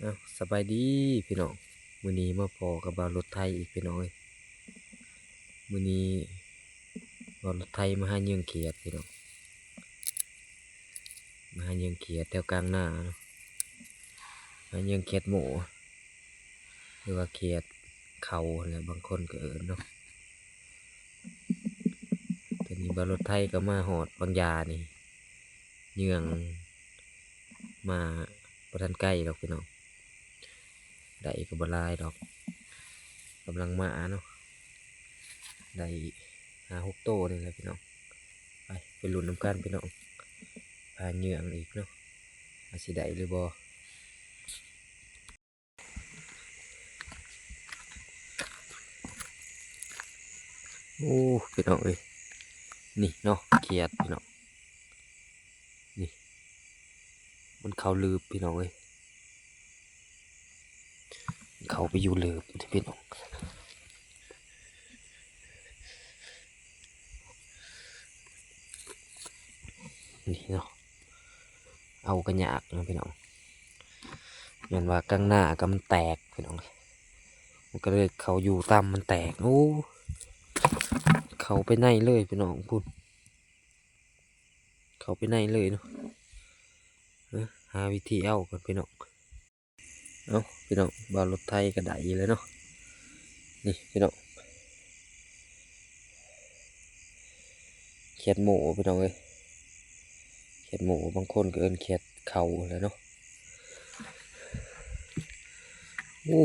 ເອົ້າ ສະບາຍດີພີ່ນ້ອງ, ມື້ນີ້ມາພໍ້ກັບບ່າວລົດໄຖອີກພີ່ນ້ອງເອີຍ. ມື້ນີ້ບ່າວລົດໄຖມາຫາເຫຍື່ອງຂຽດພີ່ນ້ອງ, ມາຫາເຫຍື່ອງຂຽດແຖວກາງນາເນາະ, ຫາເຫຍື່ອງຂຽດໝູ ຫຼືວ່າຂຽດເຂົາຫັ້ນແຫຼະ ບາງຄົນກໍເອີ້ນເນາະ. ຕອນນີ້ບ່າວລົດໄຖກໍມາຮອດບາງຢານີ້ ເຫຍື່ອງມາບໍ່ທັນໄກດອກພີ່ນ້ອງ, ໄດ້ກໍບໍ່ຫຼາຍດອກ, ກຳລັງມາເນາະ, ໄດ້ຫ້າຫົກໂຕນີ້ແຫຼະພີ່ນ້ອງ. ໄປ ໄປລຸ້ນນຳກັນພີ່ນ້ອງ, ຫາເຫຍື່ອງອີກເນາະ ວ່າຊິໄດ້ຫຼືບໍ່. ໂອ້ ພີ່ນ້ອງເອີຍ, ນີ້ເນາະ ຂຽດພີ່ນ້ອງ, ນີ້ ມັນເຂົ້າລືບພີ່ນ້ອງເອີຍ, ເຂົ້າໄປຢູ່ລືບພີ່ນ້ອງ. ນີ້ເນາະ ເອົາກໍຍາກເນາະພີ່ນ້ອງ, ຍ້ອນວ່າກາງນາກໍມັນແຕກພີ່ນ້ອງ, ມັນກໍເລີຍເຂົ້າຢູ່ຕາມມັນແຕກ. ໂອ້ ເຂົ້າໄປໃນເລີຍພີ່ນ້ອງ, ພຸ້ນ ເຂົ້າໄປໃນເລີຍເນາະ. ເອີ ຫາວິທີເອົາກ່ອນພີ່ນ້ອງ. ເອົ້າ ພີ່ນ້ອງ ບ່າວລົດໄຖກໍໄດ້ອີກແລ້ວເນາະ, ນີ້ພີ່ນ້ອງ ຂຽດໝູພີ່ນ້ອງເອີຍ, ຂຽດໝູ ບາງຄົນກໍເອີ້ນຂຽດເຂົາຫັ້ນແຫຼະເນາະ. ໂອ້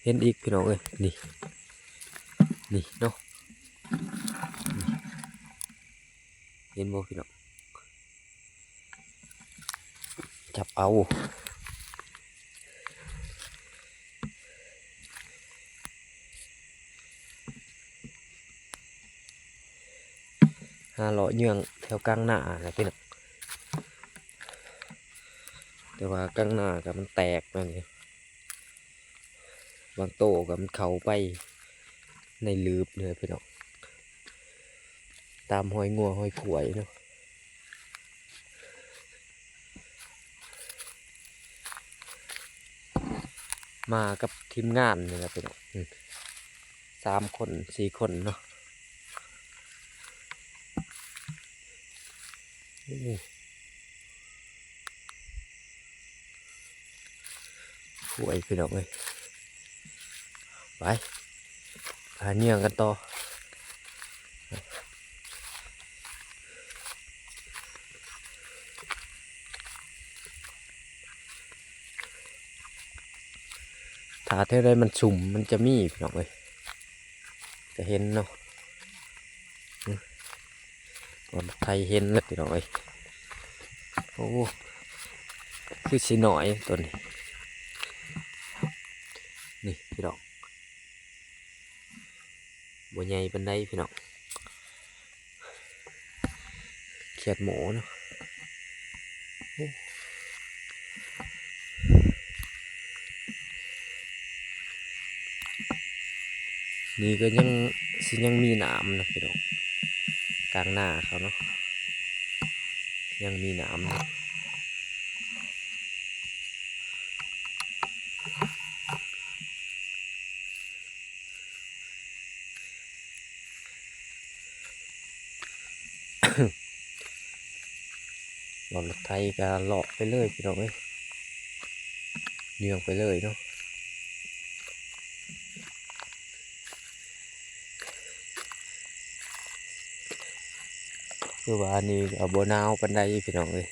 ເຫັນອີກພີ່ນ້ອງເອີຍ, ນີ້ ນີ້ເນາະ, ນີ້ ເຫັນບໍ່ພີ່ນ້ອງ? ຈັບເອົາ ຫາເລາະເຫຍື່ອງແຖວກາງນາແຫຼະພີ່ນ້ອງ, ແຕ່ວ່າກາງນາກໍມັນແຕກແລ້ວນີ້. ບາງໂຕກໍມັນເຂົ້າໄປໃນລືບເລີຍພີ່ນ້ອງ, ຕາມຮອຍງົວຮອຍຄວາຍເນາະ. ມາກັບທີມງານນີ້ແຫຼະພີ່ນ້ອງ, ອືມ ສາມຄົນ ສີ່ຄົນເນາະ. ໂອ້ ໂອ້ຍ ພີ່ນ້ອງເອີຍ, ໄປ ຫາເຫຍື່ອງກັນຕໍ່. ຖ້າແຖວໃດມັນຊຸ່ມ ມັນຈະມີ ພີ່ນ້ອງເອີຍ, ຈະເຫັນເນາະ. ອືມ ບ່າວລົດໄຖເຫັນແລ້ວ ພີ່ນ້ອງເອີຍ. ໂອ້ ຄືຊິໜ້ອຍໂຕນີ້, ນີ້ພີ່ນ້ອງ. ບໍ່ໃຫຍ່ປານໃດພີ່ນ້ອງ, ຂຽດໝູເນາະ. ໂອ້ ນີ້ກໍຍັງ ຊິຍັງມີນ້ຳນະພີ່ນ້ອງ, ກາງນາເຂົາເນາະ ຍັງມີນ້ຳ. ລົດໄຖກໍເລາະໄປເລີຍພີ່ນ້ອງເອີຍ, ເຫຍື່ອງໄປເລີຍເນາະ. ຄືວ່ານີ້ກໍບໍ່ໜາວປານໃດພີ່ນ້ອງເອີຍ,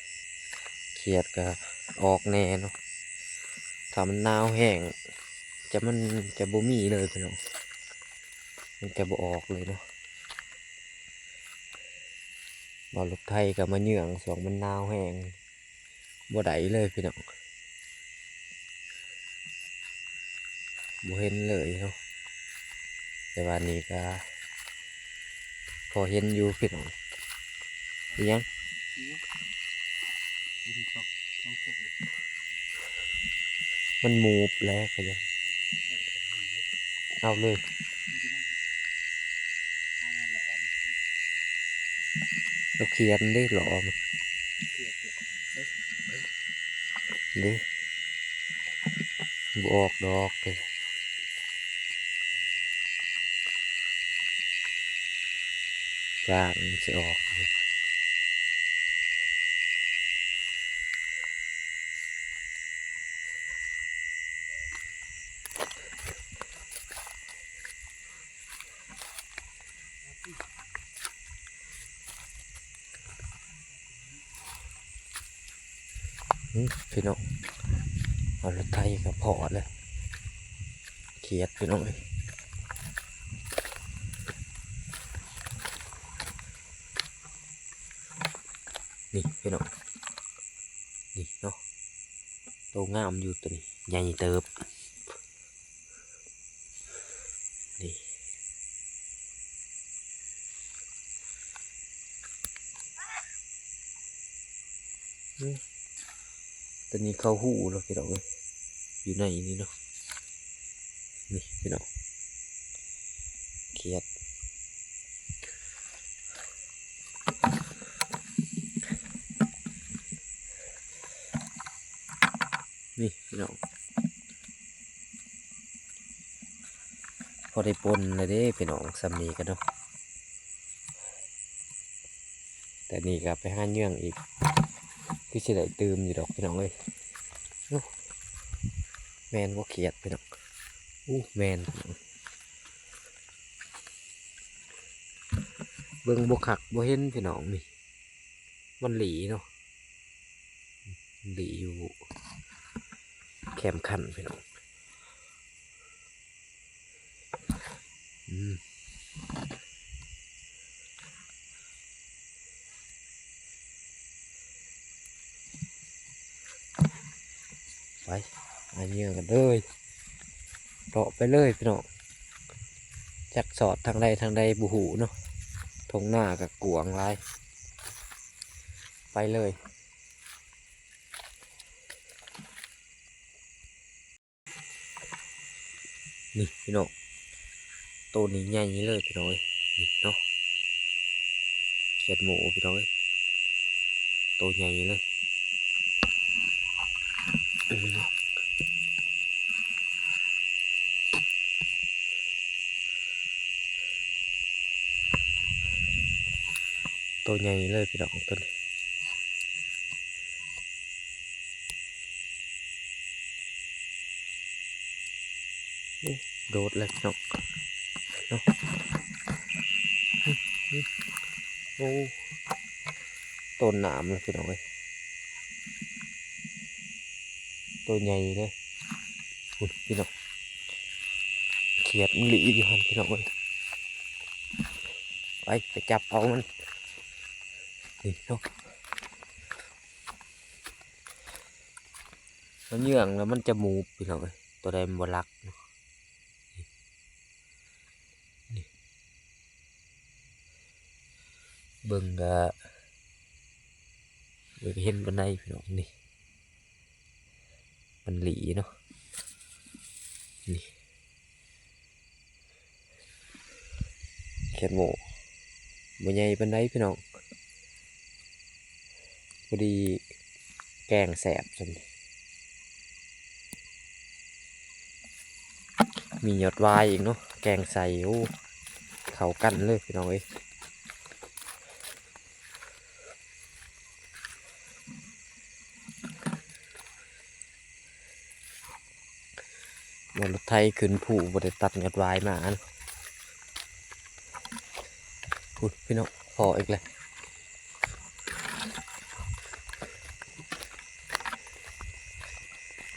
ຂຽດກໍອອກແດ່ເນາະ. ຖ້າມັນໜາວແຮງ ຈະ ມັນຈະບໍ່ມີເລີຍພີ່ນ້ອງ, ມັນຈະບໍ່ອອກເລີຍເນາະ. ບ່າວລົດໄຖກໍມາເຫຍື່ອງ ຊ່ວງມັນໜາວແຮງ ບໍ່ໄດ້ເລີຍພີ່ນ້ອງ, ບໍ່ເຫັນເລີຍເນາະ. ແຕ່ວ່ານີ້ກໍພໍເຫັນຢູ່ພີ່ນ້ອງ. ອີຫຍັງ? ມັນມູບແລ້ວ ຂະຫຍັງ ເອົາເລີຍ. ລາວຂຽນເດ້ ຫຼໍ່ມັນເດ້. ບໍ່ອອກດອກເດ້ ກາງມັນຊິອອກ. ອືມ ພີ່ນ້ອງ ເອົາລົດໄຖກໍພໍແລ້ວ ຂຽດ ພີ່ນ້ອງເອີຍ. ນີ້ ພີ່ນ້ອງ ນີ້ເນາະ ໂຕງາມຢູ່ ໂຕນີ້ໃຫຍ່ເຕີບ. ນີ້ ອືມ ຕອນນີ້ເຂົ້າຮູແລ້ວ ພີ່ນ້ອງເອີຍ ຢູ່ໃນນີ້ເນາະ. ນີ້ ພີ່ນ້ອງ ຂຽດ. ນີ້ພີ່ນ້ອງ ພໍໄດ້ປົ່ນແລ້ວເດ້ພີ່ນ້ອງ ສ່ຳນີ້ກໍເນາະ. ແຕ່ນີ້ກໍໄປຫາເຫຍື່ອງອີກ ຄືຊິໄດ້ຕື່ມຢູ່ດອກພີ່ນ້ອງເອີຍ. ໂອ້ ແມ່ນບໍ່ຂຽດພີ່ນ້ອງ? ໂອ້ ແມ່ນພີ່ນ້ອງ ເບິ່ງບໍ່ຄັກບໍ່ເຫັນພີ່ນ້ອງ ນີ້ ມັນຫຼີເນາະ ຫຼີຢູ່ແຄມຄັນພີ່ນ້ອງ. ອືມ ໄປ ຫາເຫຍື່ອກັນເລີຍ ເລາະໄປເລີຍພີ່ນ້ອງ. ຈັກສອດທາງໃດທາງໃດບໍ່ຮູ້ເນາະ ທົ່ງນາກໍກວ້າງຫຼາຍ. ໄປເລີຍ. ນີ້ພີ່ນ້ອງ ໂຕນີ້ໃຫຍ່ເລີຍພີ່ນ້ອງເອີຍ ນີ້ເນາະ ຂຽດໝູພີ່ນ້ອງເອີຍ ໂຕໃຫຍ່ເລີຍ. ໂຕໃຫຍ່ເລີຍພີ່ນ້ອງ ໂຕນີ້ ໂອ້ ໂດດແລ້ວພີ່ນ້ອງເນາະ. ໂອ້ ໂຕນໜາມແລ້ວພີ່ນ້ອງເອີຍ ໂຕໃຫຍ່ເລີຍ ພຸ້ນພີ່ນ້ອງ ຂຽດມັນຫຼີຢູ່ຫັ້ນພີ່ນ້ອງເອີຍ. ໄປ ໄປຈັບເອົາມັນ ນີ້ເນາະ ມັນເຫຍື່ອງແລ້ວມັນຈະໝູບພີ່ນ້ອງເອີຍ ໂຕໃດມັນບໍ່ລັກເນາະ. ນີ້ ເບິ່ງກະບໍ່ເຫັນປານໃດພີ່ນ້ອງ ນີ້ ມັນຫຼີເນາະ ນີ້ ຂຽດໝູ ບໍ່ໃຫຍ່ປານໃດພີ່ນ້ອງ ພໍດີແກງແຊບຊ່ຳນີ້. ມີຍອດຫວາຍອີກເນາະ ແກງໃສ່ ໂອ້ ເຂົ້າກັນເລີຍພີ່ນ້ອງເອີຍ. ວ່າລົດໄຖຂຶ້ນພູ ບໍ່ໄດ້ຕັດຍອດຫວາຍມາ ພຸ້ນພີ່ນ້ອງ ພໍ້ອີກແລ້ວ.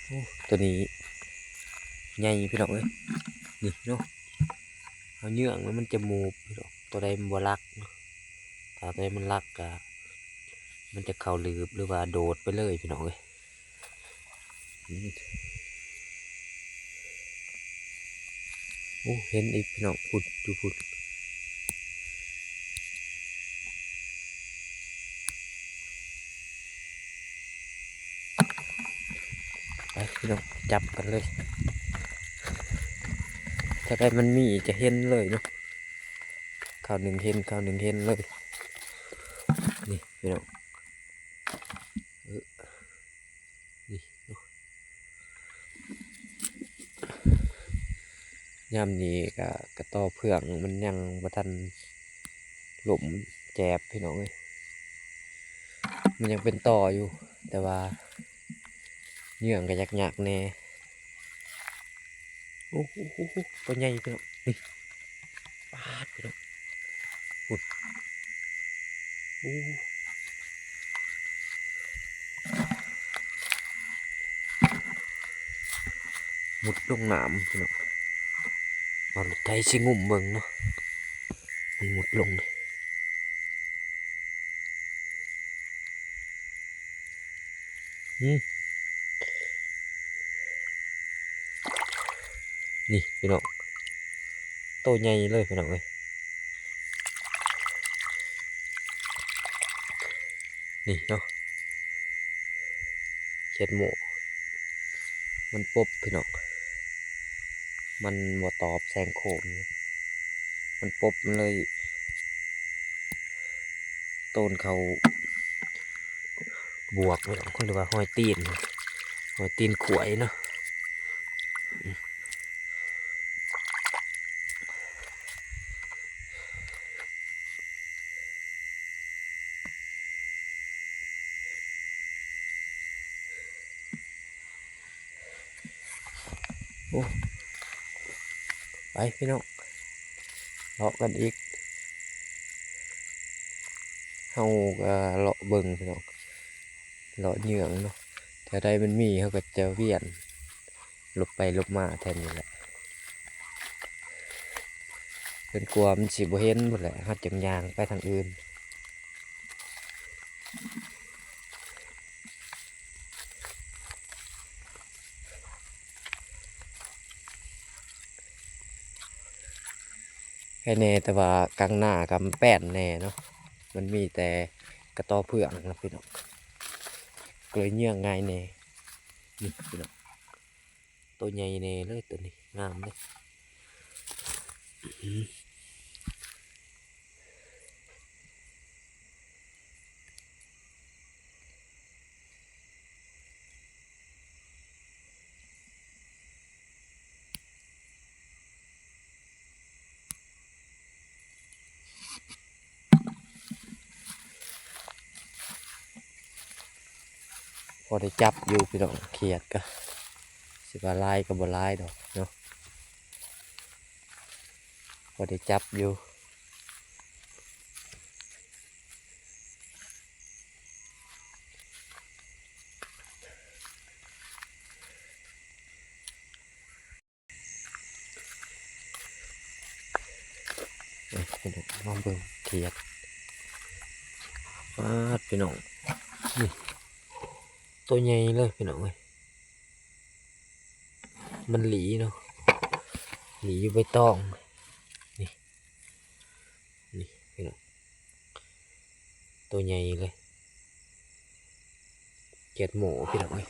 ໂອ້ ໂຕນີ້ໃຫຍ່ພີ່ນ້ອງເອີຍ ນີ້ເນາະ ເຮົາເຫຍື່ອງແລ້ວມັນຈະໝູບພີ່ນ້ອງ ໂຕໃດມັນບໍ່ລັກເນາະ ຖ້າໂຕໃດມັນລັກກະມັນຈະເຂົ້າຫຼືບ ຫຼືວ່າໂດດໄປເລີຍພີ່ນ້ອງເອີຍ. ໂອ້ ເຫັນອີກພີ່ນ້ອງ ພຸ້ນ ຢູ່ພຸ້ນ ໄປພີ່ນ້ອງ ຈັບກັນເລີຍ ຖ້າໄດ້ມັນມີຈະເຫັນເລີຍເນາະ ຄາວໜຶ່ງເຫັນ ຄາວໜຶ່ງເຫັນເລີຍ ນີ້ພີ່ນ້ອງ ເອີ ນີ້ ໂອ້ ໂອ້ ຍາມນີ້ກະ ກະຕໍເຟືອງມັນຍັງບໍ່ທັນລົ້ມແຈບພີ່ນ້ອງເອີຍ ມັນຍັງເປັນຕໍຢູ່ ແຕ່ວ່າເຫຍື່ອງກະຍາກໆແດ່. ໂອ້ໂຫ ໂອ້ໂຫ ໂຕໃຫຍ່ພີ່ນ້ອງ ນີ້ ປາດພີ່ນ້ອງ ພຸ້ນ ໂອ້ ມຸດລົງນ້ຳພີ່ນ້ອງ ເອົາລົດໄຖຊິງຸ້ມເບິ່ງເນາະ ມັນມຸດລົງນີ້ ອືມ ນີ້ພີ່ນ້ອງ ໂຕໃຫຍ່ເລີຍພີ່ນ້ອງເອີຍ ນີ້ເນາະ ເຂດໝູ່ ມັນປົບພີ່ນ້ອງ ມັນບໍ່ຕອບແສງໂຄມ ມັນປົບ ມັນເລີຍໂຕນເຂົ້າບວກ ເອີ້ນວ່າຮອຍຕີນ ຮອຍຕີນຂວາຍເນາະ. ໂອ້ ໄປພີ່ນ້ອງ ເລາະກັນອີກ ເຮົາກະເລາະເບິ່ງພີ່ນ້ອງ ເລາະເຫຍື່ອງເນາະ ແຖວໃດມັນມີເຮົາກະຈະວຽນຫຼົບໄປຫຼົບມາແຖວນີ້ແຫຼະ ຈົນກວ່າມັນຊິບໍ່ເຫັນພຸ້ນແຫຼະ ເຮົາຈຶ່ງຍ່າງໄປທາງອື່ນ. ໄຄແນ່ ແຕ່ວ່າກາງນາກະແປ້ນແນ່ເນາະ ມັນມີແຕ່ກະຕໍເຟືອງເນາະພີ່ນ້ອງ ກະເລີຍເຫຍື່ອງງ່າຍແນ່ ນີ້ພີ່ນ້ອງ ໂຕໃຫຍ່ແນ່ເລີຍ ໂຕນີ້ງາມເລີຍ. ພໍໄດ້ຈັບຢູ່ພີ່ນ້ອງ ຂຽດກະ ຊິວ່າຫຼາຍກະບໍ່ຫຼາຍດອກເນາະ ພໍໄດ້ຈັບຢູ່. ມາເບິ່ງຂຽດ ປາດ ພີ່ນ້ອງ ນີ້ ໂຕໃຫຍ່ເລີຍພີ່ນ້ອງເອີຍ ມັນຫຼີເນາະ ຫຼີຢູ່ໃບຕອງ ນີ້ ນີ້ພີ່ນ້ອງ ໂຕໃຫຍ່ເລີຍ ຂຽດໝູ່ພີ່ນ້ອງເອີຍ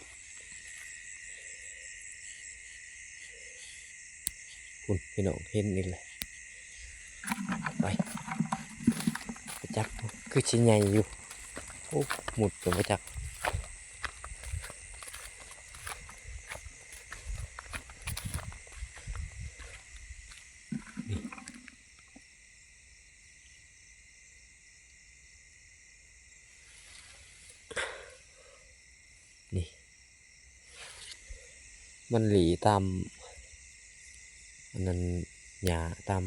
ພຸ້ນພີ່ນ້ອງ ເຫັນອີກແລ້ວ ໄປ ບໍ່ຈັກ ຄືຊິໃຫຍ່ຢູ່ ໂອ້ ມຸດກະບໍ່ຈັກ. ນີ້ ມັນຫຼີຕາມ ອັນນັ້ນ ຫຍ້າຕາມ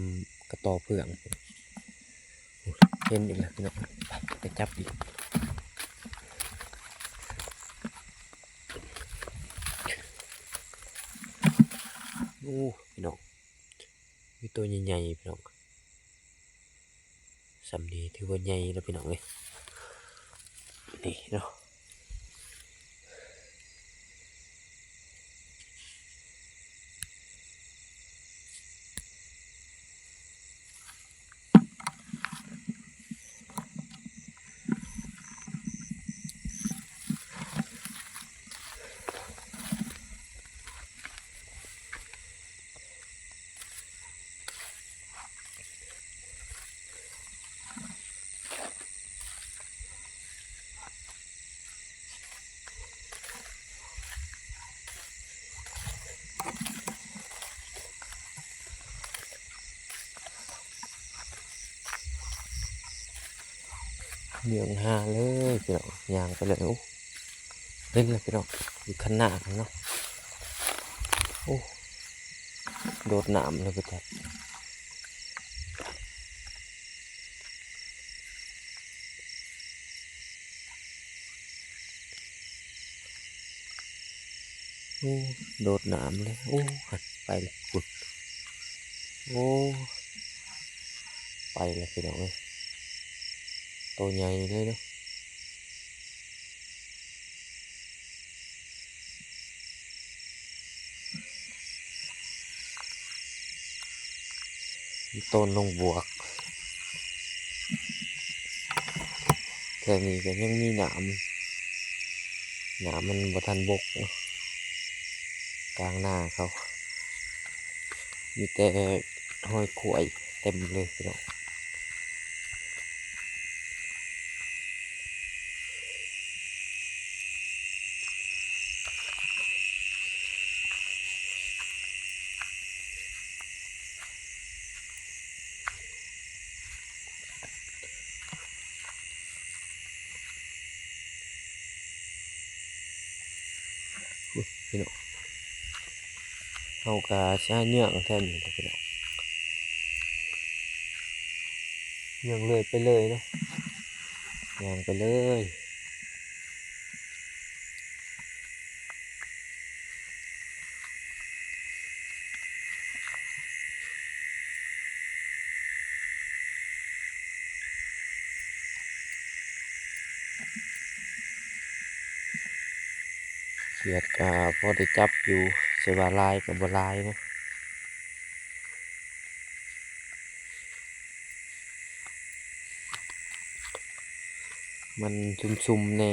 ກະຕໍເຟືອງ ເຫັນອີກແລ້ວພີ່ນ້ອງ ໄປ ໄປຈັບອີກ ໂອ້ ພີ່ນ້ອງ ມີໂຕໃຫຍ່ໆ ພີ່ນ້ອງ ສ່ຳນີ້ຖືວ່າໃຫຍ່ແລ້ວພີ່ນ້ອງເອີຍ ນີ້ເນາະ. ໂ ເມືອງຫາເລີຍພີ່ນ້ອງ ຍ່າງໄປເລີຍ. ໂອ້ ເຫັນແລ້ວພີ່ນ້ອງ ຢູ່ຂ້າງໜ້າເນາະ. ໂອ້ ໂດດນ້ຳເລີຍໄປຈັກ. ໂອ້ ໂດດນ້ຳເລີຍ. ໂອ້ ໄປແລ້ວພຸ້ນ. ໂອ້ ໄປແລ້ວພີ່ນ້ອງເອີຍ ໂຕໃຫຍ່ເລີຍເນາະ. ໂຕນລົງບວກ ແຖວນີ້ກໍຍັງມີນ້ຳ ນ້ຳມັນບໍ່ທັນບົກເນາະ ກາງນາເຂົາ ມີແຕ່ຮອຍຄວາຍເຕັມເລີຍພີ່ນ້ອງ. ອຸ້ຍ ພີ່ນ້ອງ ເຮົາກໍຊິຫາເຍືອງແຖວນີ້ແຫຼະພີ່ນ້ອງ ເຍືອງເລີຍໄປເລີຍເນາະ ຍ່າງໄປເລີຍ. ຂຽດກໍພໍໄດ້ຈັບຢູ່ ແຕ່ວ່າຫຼາຍກໍບໍ່ຫຼາຍເນາະ. ມັນຊຸ່ມໆແດ່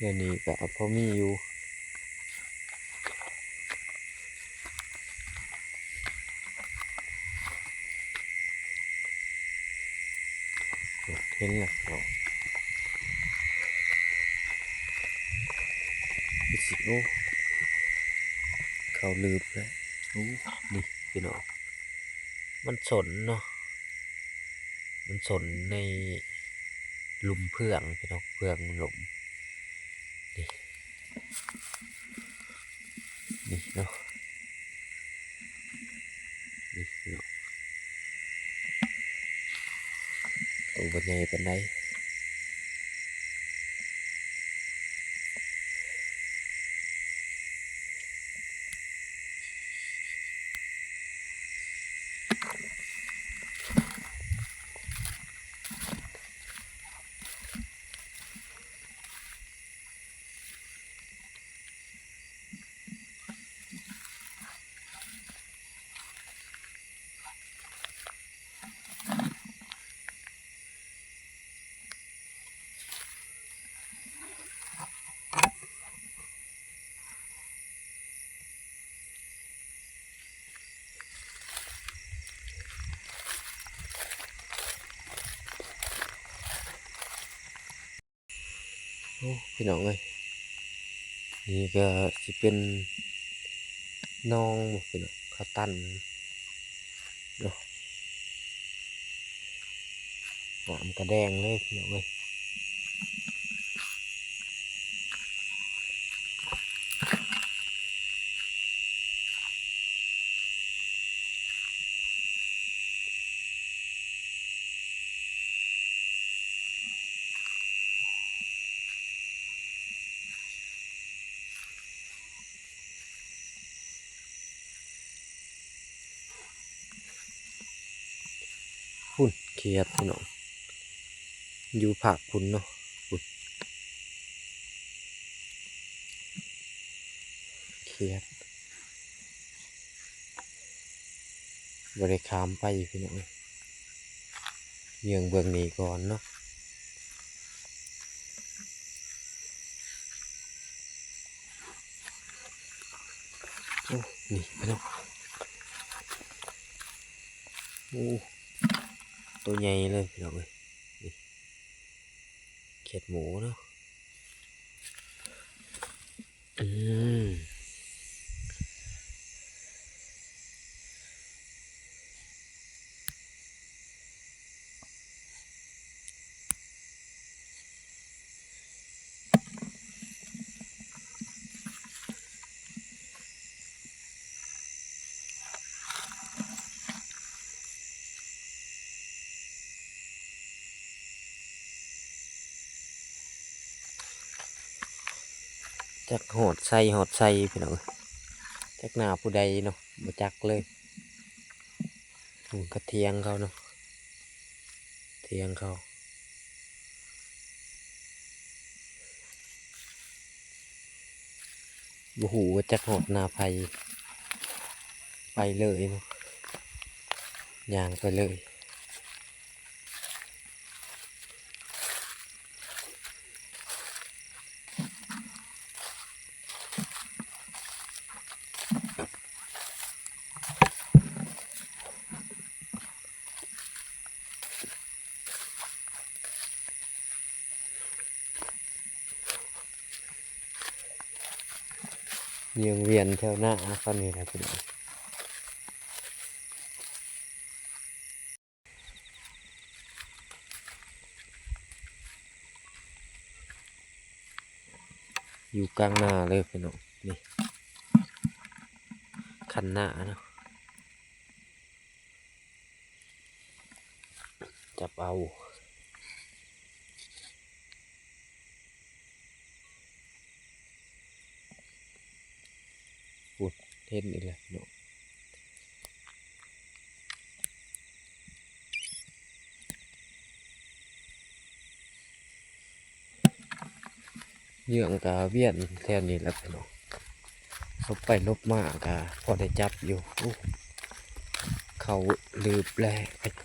ດຽວນີ້ກໍພໍມີຢູ່. ເຫັນແລ້ວເນາະ ໂອ້ ເຂົ້າລຶບແລ້ວ. ໂອ້ ນີ້ພີ່ນ້ອງ ມັນສົນເນາະ ມັນສົນໃນຫຼຸມເຟືອງພີ່ນ້ອງ ເຟືອງມັນຫຼົ່ມ ນີ້ ນີ້ເນາະ ນີ້ເນາະ ໂຕບໍ່ໃຫຍ່ປານໃດ. ໂອ້ ພີ່ນ້ອງເອີຍ ນີ້ກໍຊິເປັນໜອງບໍ່ພີ່ນ້ອງ ເຂົາຕັນເນາະ ນ້ຳກະແດງເລີຍພີ່ນ້ອງເອີຍ. ພຸ້ນ ຂຽດພີ່ນ້ອງ ຢູ່ພາກພຸ້ນເນາະ ພຸ້ນ ຂຽດ ບໍ່ໄດ້ຂ້າມໄປພີ່ນ້ອງ ເບິ່ງເບື້ອງນີ້ກ່ອນເນາະ. ໂອ້ ນີ້ພີ່ນ້ອງ ໂອ້ ໂຕໃຫຍ່ເລີຍພີ່ນ້ອງເອີຍ ນີ້ ຂຽດໝູເນາະ. ອືມ. ຈັກຮອດໃສຮອດໃສພີ່ນ້ອງເອີຍ ຈັກໜ້າຜູ້ໃດເນາະ ບໍ່ຈັກເລີຍ. ພຸ້ນກະຖຽງເຂົາເນາະ ຖຽງເຂົາ ບໍ່ຮູ້ວ່າຈັກຮອດໜ້າໃຜ ໄປເລີຍເນາະ ຍ່າງໄປເລີຍ. ວຽງວຽນແຖວໜ້າເຂົານີ້ແຫຼະພີ່ນ້ອງ. ຢູ່ກາງໜ້າເລີຍພີ່ນ້ອງ ນີ້ ຄັນໜ້າເນາະ ຈັບເອົາ. ພຸ້ນ ເຫັນອີກແລ້ວເນາະ ເຫຍື່ອງກະວຽນແຖວນີ້ແຫຼະພີ່ນ້ອງ ຫຼົບໄປຫຼົບມາກະພໍໄດ້ຈັບຢູ່. ໂອ້ ເຂົ້າລືບແລ້ວ.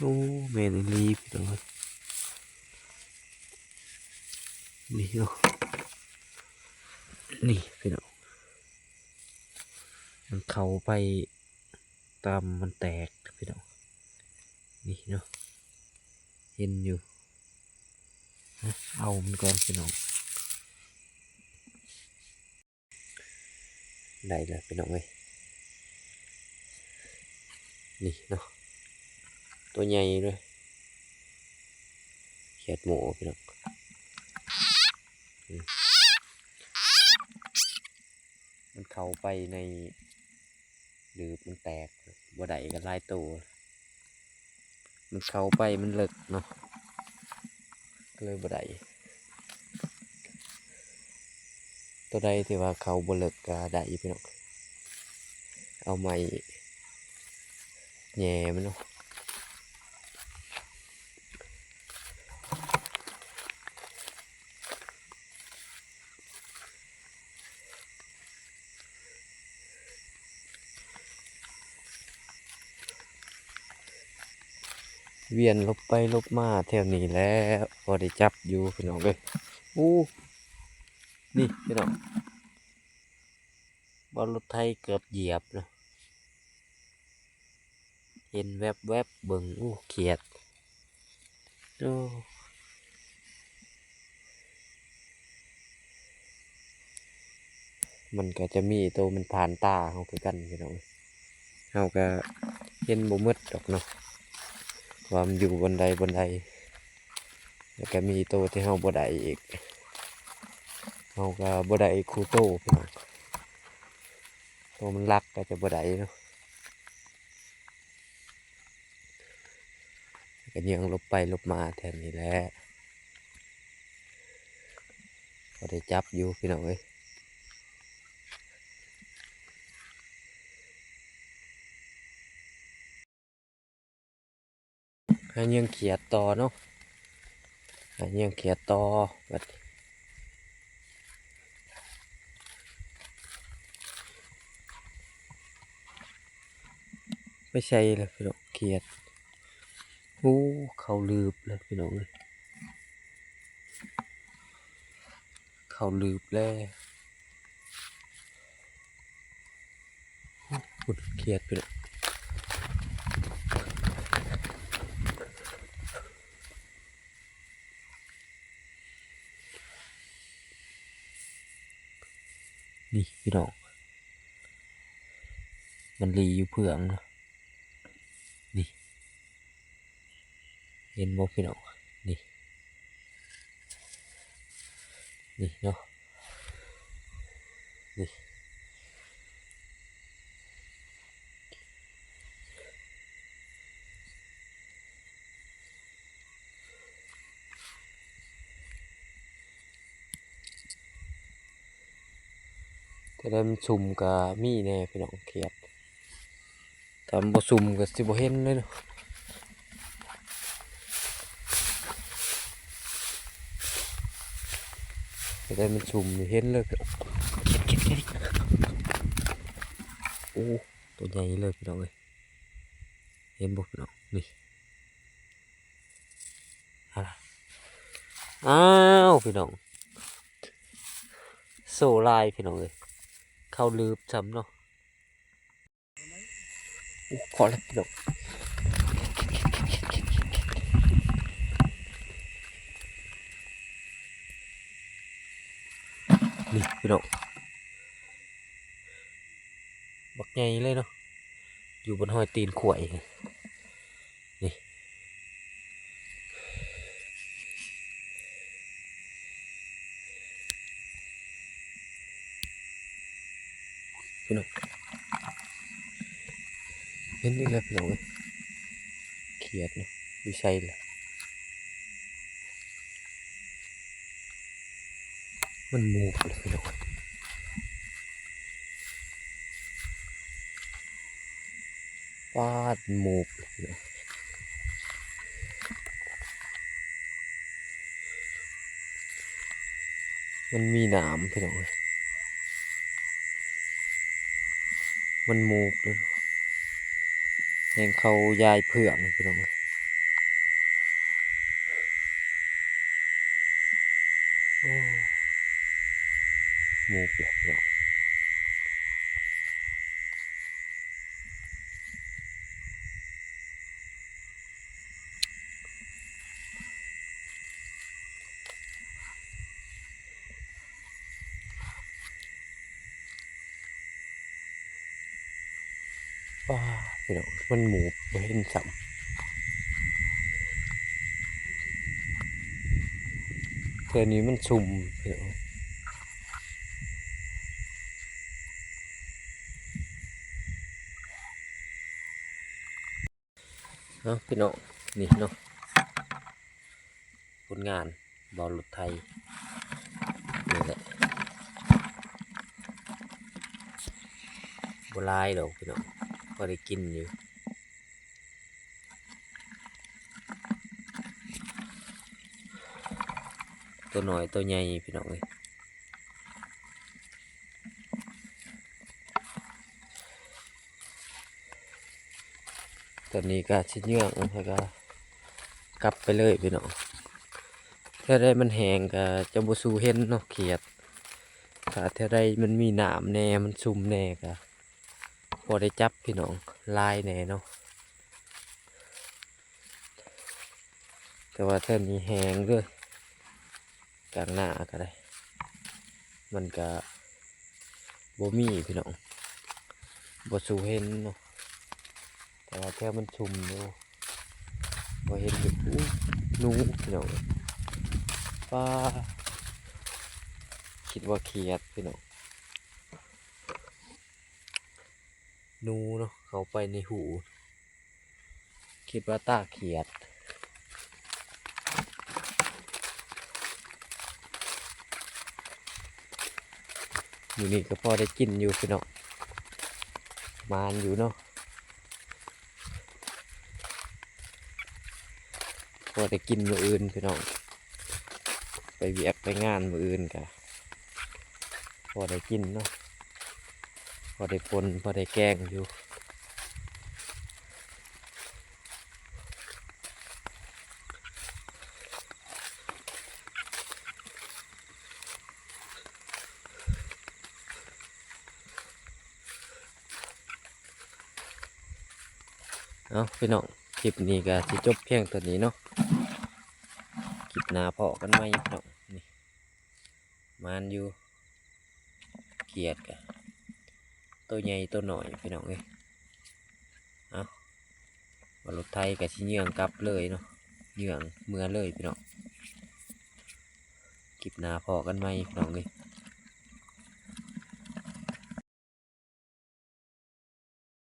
ໂອ້ ແມ່ນອີ່ຫຼີພີ່ນ້ອງເອີຍ ນີ້ເນາະ ນີ້ພີ່ນ້ອງ ມັນເຂົ້າໄປ ຕາມມັນແຕກພີ່ນ້ອງ ນີ້ເນາະ ເຫັນຢູ່ ເອົາມັນກ່ອນພີ່ນ້ອງ. ໄດ້ແລ້ວພີ່ນ້ອງເອີຍ ນີ້ເນາະ ຕົວໃຫຍ່ເລີຍ ຂຽດໝໍພີ່ນ້ອງ ອືມ. ມັນເຂົ້າໄປໃນລືບ ມັນແຕກ ບໍ່ໄດ້ກໍຫຼາຍໂຕ ມັນເຂົ້າໄປມັນເລິກເນາະ ກໍເລີຍບໍ່ໄດ້. ໂຕໃດທີ່ວ່າເຂົ້າບໍ່ເລິກກໍໄດ້ພີ່ນ້ອງ ເອົາໄມ້ແຫຍ່ມັນເນາະ. ວຽນຫຼົບໄປຫຼົບມາແຖວນີ້ແຫຼະ ພໍໄດ້ຈັບຢູ່ພີ່ນ້ອງເອີຍ. ໂອ້ ນີ້ພີ່ນ້ອງ ບໍ່ ລົດໄຖເກືອບຢຽບເນາະ. ເຫັນແວບໆ ເບິ່ງ ໂອ້ ຂຽດ ໂອ້ ມັນກໍຈະມີໂຕມັນຜ່ານຕາເຮົາຄືກັນພີ່ນ້ອງ ເຮົາກໍເຫັນບໍ່ໝົດດອກເນາະ ວ່າມັນຢູ່ບ່ອນໃດບ່ອນໃດ ແລ້ວກໍມີໂຕທີ່ເຮົາບໍ່ໄດ້ອີກ ເຮົາກໍບໍ່ໄດ້ຄູ່ໂຕພີ່ນ້ອງ ໂຕມັນລັກກໍຈະບໍ່ໄດ້ເນາະ. ກໍຍ່າງຫຼົບໄປຫຼົບມາແຖວນີ້ແຫຼະ ພໍໄດ້ຈັບຢູ່ພີ່ນ້ອງເອີຍ. ຫາເຫຍື່ອງຂຽດຕໍ່ເນາະ ຫາເຫຍື່ອງຂຽດຕໍ່ບັດນີ້ ໄປໃສລະພີ່ນ້ອງຂຽດ. ໂອ້ ເຂົ້າລືບແລ້ວພີ່ນ້ອງເອີຍ ເຂົ້າລືບແລ້ວ. ພຸ້ນຂຽດພີ່ນ້ອງ ນີ້ພີ່ນ້ອງ ມັນລີ້ຢູ່ເຟືອງເນາະ ນີ້. ເຫັນບໍ່ພີ່ນ້ອງ ນີ້ ນີ້ເນາະ ນີ້ ນີ້. ຖ້າໄດ້ມັນຊຸ່ມກໍມີແດ່ພີ່ນ້ອງ ຂຽດ. ຖ້າມັນບໍ່ຊຸ່ມກໍຊິບໍ່ເຫັນເລີຍເນາະ. ໄດ້ມັນຊຸ່ມນີ້ເຫັນເລີຍ. ໂອ້ ຕົວໃຫຍ່ເລີຍພີ່ນ້ອງເອີຍ. ເຫັນບໍ່ພີ່ນ້ອງ? ນີ້ ອ້າວ ພີ່ນ້ອງ ໂຊຫຼາຍພີ່ນ້ອງເອີຍ. ເຂົ້າລືບຊ້ຳເນາະ. ໂອ້ ຂໍແລ້ວພີ່ນ້ອງ. ນີ້ພີ່ນ້ອງ ບັກໃຫຍ່ເລີຍເນາະ ຢູ່ບົນຮອຍຕີນຂວາຍ. ນີ້ ພີ່ນ້ອງ ເຫັນອີກແລ້ວພີ່ນ້ອງເອີຍ. ຂຽດເນາະ ຢູ່ໃສລະ? ມັນມູບເລີຍພີ່ນ້ອງ. ປາດ ໝູບ ມັນມີໜາມພີ່ນ້ອງເອີຍ. ມັນໝູບເລີຍ ແຮ່ງເຂົາຢາຍເຜືອກພີ່ນ້ອງເອີຍ. ໂອ້ ໝູບເລີຍພີ່ນ້ອງ. ປ້າ ພີ່ນ້ອງ ມັນໝູບ ບໍ່ເຫັນຊ້ຳ. ເທື່ອນີ້ມັນຊຸ່ມພີ່ນ້ອງ. ເອົາ ພີ່ນ້ອງ ນີ້ເນາະ ຜົນງານບ່າວລົດໄຖນີ້ແຫຼະ. ບໍ່ຫຼາຍດອກພີ່ນ້ອງ ພໍໄດ້ກິນຢູ່. ຕົວນ້ອຍຕົວໃຫຍ່ພີ່ນ້ອງເອີຍ. ຕອນນີ້ກໍຊິເຍືອງ ແລ້ວກໍກັບໄປເລີຍພີ່ນ້ອງ. ແຖວໃດມັນແຫ້ງກໍຈະບໍ່ສູ່ເຫັນເນາະ ຂຽດ. ຖ້າແຖວໃດມັນມີນ້ຳແດ່ ມັນຊຸ່ມແດ່ ກໍພໍໄດ້ຈັບພີ່ນ້ອງ ຫຼາຍແດ່ເນາະ. ແຕ່ວ່າແຖວນີ້ແຫ້ງເດີ ກາງນາກໍໄດ້ ມັນກະບໍ່ມີພີ່ນ້ອງ ບໍ່ສູ່ເຫັນເນາະ. ແຕ່ວ່າແຖວມັນຊຸ່ມຢູ່ ພໍເຫັນຢູ່. ອູ້ ໜູພີ່ນ້ອງ ປ້າ ຄິດວ່າຂຽດພີ່ນ້ອງ. ໜູເນາະ ເຂົ້າໄປໃນຮູ ຄິດວ່າຕາຂຽດ. ມື້ນີ້ກໍພໍໄດ້ກິນຢູ່ພີ່ນ້ອງ ໝານຢູ່ເນາະ. ພໍໄດ້ກິນມື້ອື່ນພີ່ນ້ອງ ໄປວຽກໄປງານມື້ອື່ນກະພໍໄດ້ກິນເນາະ ພໍໄດ້ປົ່ນ ພໍໄດ້ແກງຢູ່. ເອົາ ພີ່ນ້ອງ ຄລິບນີ້ກໍຊິຈົບພຽງເທົ່ານີ້ເນາະ ຄລິບໜ້າພໍ້ກັນໃໝ່ພີ່ນ້ອງ. ນີ້ ໝານຢູ່ ຂຽດກະໂຕໃຫຍ່ໂຕນ້ອຍພີ່ນ້ອງເອີຍ. ເອົາ ວ່າລົດໄຖກະຊິເຍືອງກັບເລີຍເນາະ ເຍືອງເມືອເລີຍພີ່ນ້ອງ. ຄລິບໜ້າພໍ້ກັນໃໝ່ພີ່ນ້ອງເອີຍ.